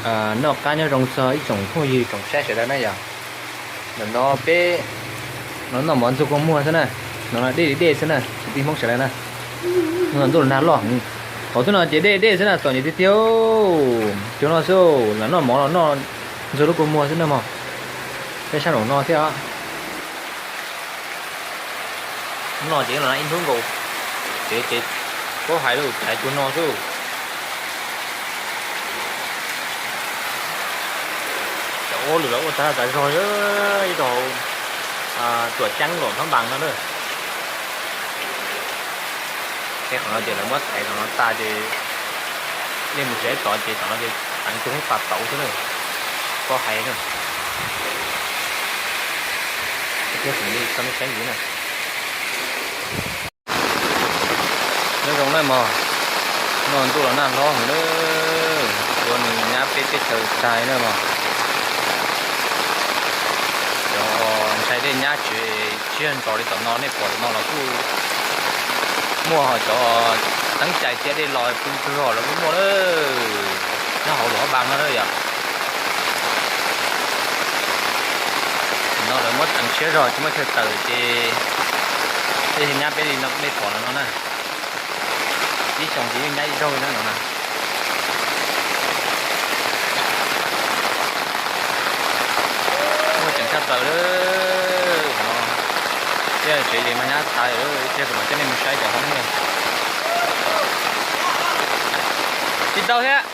Noj qab nyob zoo txog ib tsoom phooj ywg tsoom saib sawv daws na yom. Ntawm no peb los noj mov ntxuag kua muag xwb na, no dej li dej xwb na, kwv tij Hmoob sawv daws na. Ntuj los nag loj heev, thaum twg no ces dej dej xwb na, txom nyem tiag tiag. Cov no xwb, lam noj mov los noj ntxuag lub kua muag xwb na mog. Peb sab nraum no thiab. Hnub no ces los nag ib hnub nkaus, ces ces paub hais lawm, thaiv cuag no xwb. Cov ua lwm los ua tag tas zog, ib rau hauv Tuam Ceeb Luam Phab Npas no na. Ces qhov no ces lawv muab thaiv qhov no tas ces nej mus saib tod ces qhov no ces teev cuag lub pas tauv xwb na, paub hais na. Thiab kuv li tau nej saib ntxiv na. Nyob zoo na mog, no ntuj los nag hlob heev na, ua nws nyab peb teb chaws tag na mog. Cov ntshai dej nyab tsev tsiag nrog li tom no nej pom tom no los kuj muaj, ho cov teeb cai cia dej los pw tsaug zog los kuj muaj lawm. Nyob hauv Luam Phab Npas no na yom. No lawv muab teev siab zog tsis muaj chaw tawm ces dej nyab peb li no nej pom los no na. Ib xyoos ces yeej nyab ib zaug li no na. Muaj ceem tshaj plaws lawm no. Thiab tsev ces mas nyab tas lawm, ib pliag kuv mam coj nej mus saib cov hoob na. Tsis tau thiab.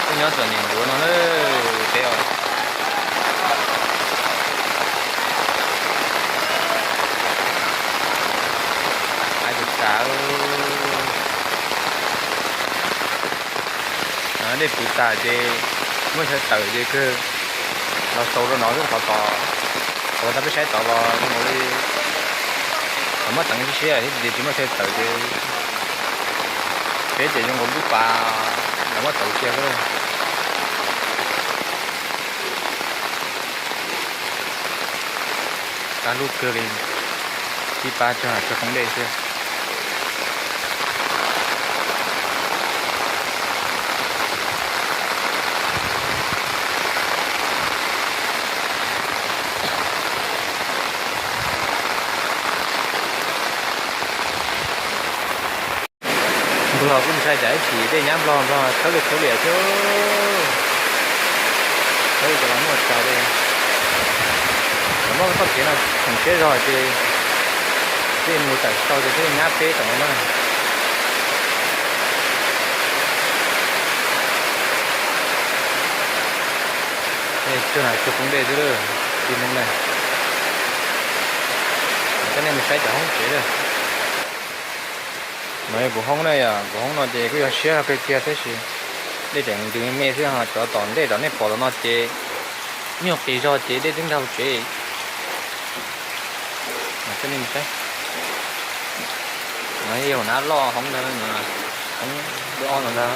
Peb nyob txom nyem ncuav no na, peb os. Ais tus tas, dej puv tas ces muaj chaw tawm ces kawg los xaus rau no xwb, qhov tod, qhov tod peb saib tod los zoo nkaus li lawv muab teev siab siab thiab ces tsis muaj chaw tawm ces peb ces zoo nkaus lub pas lawv muab tauv cia xwb. Qab lub kawg li, tib pab tso hais tso koob dej xwb. Nplog kuj ntshai cas ib chim dej nyab Nplog, Nplog khawb li khawb li thiab. Khawb li cov los muaj tsav li. Lawv muab txoj kev no khoom siab zog ces dej mus tawm tsis tau ces thiaj li nyab peb tom no na. Cuag nas cuag koob dej xwb, tij Hmoob na. Coj nej mus saib cov hoob tsev lawm. No yog kuv hoob na, yog kuv hoob no ces kuj yog siab kawg kiag tab sis dej tseem ntws me me xwb, ho cov tom ntej tom nej pom tom no ces nyuag qis zog ces dej twb nkag hauv tsev. Coj nej mus saib. No yog hauv nab loj hoob ntag, hoob dua ob no ntag.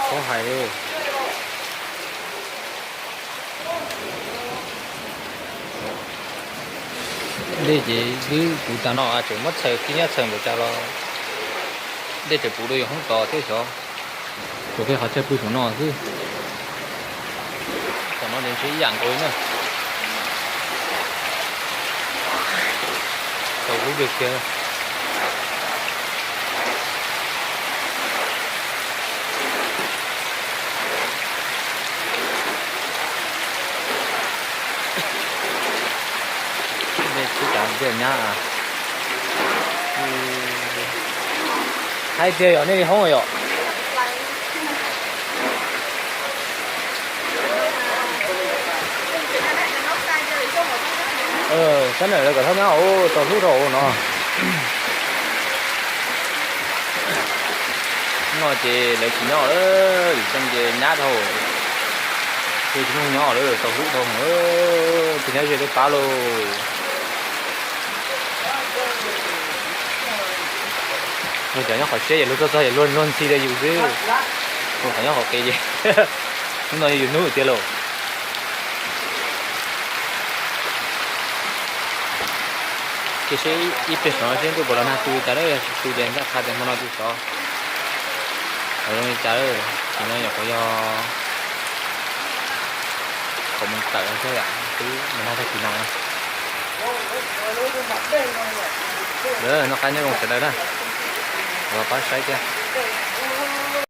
Txhob hais li. Dej ces twb puv tag no tseem muab txhaws kib nyab txhaws npaum cas los dej tseem puv dua yog hoob tod thiab xyov. Tsuas qhib qhov chaw pw saum no xwb. Tom no ces ntshe ib yam nkaus li na. Tau lub dej kiag. Dej tsis tas tiag nyab. Hais tias yog nej li hoob yom. Sab ntawm lawv kom txhob nyob hauv, txaus hlub rau hauv no. No ces lawv tsis nyob lawm, vim xyoo ces nyab dhau, ces tsis muaj nyob lawm, txaus hlub dhau, tus nyob ze peb pab lauj. Luag cov nyob qhov siab ces luag tuaj txog ces luag luag ntxhi rau yus xwb. Luag qhov nyob qhov qis ces hnub no yog yus hnub tiag lauj. Cia seb ib pliag saum no seb ntuj puas los nag tu li cas lawm, yog tsis tu ces ntsaj qha tias hmo no tsis sov. Los zoo li cas lawm, nim no nyuam qhuav yog kaum moos tawm xwb, twb mus nag tag kis no. Lawm, noj qab nyob zoo sawv daws na, los pab saib thiab.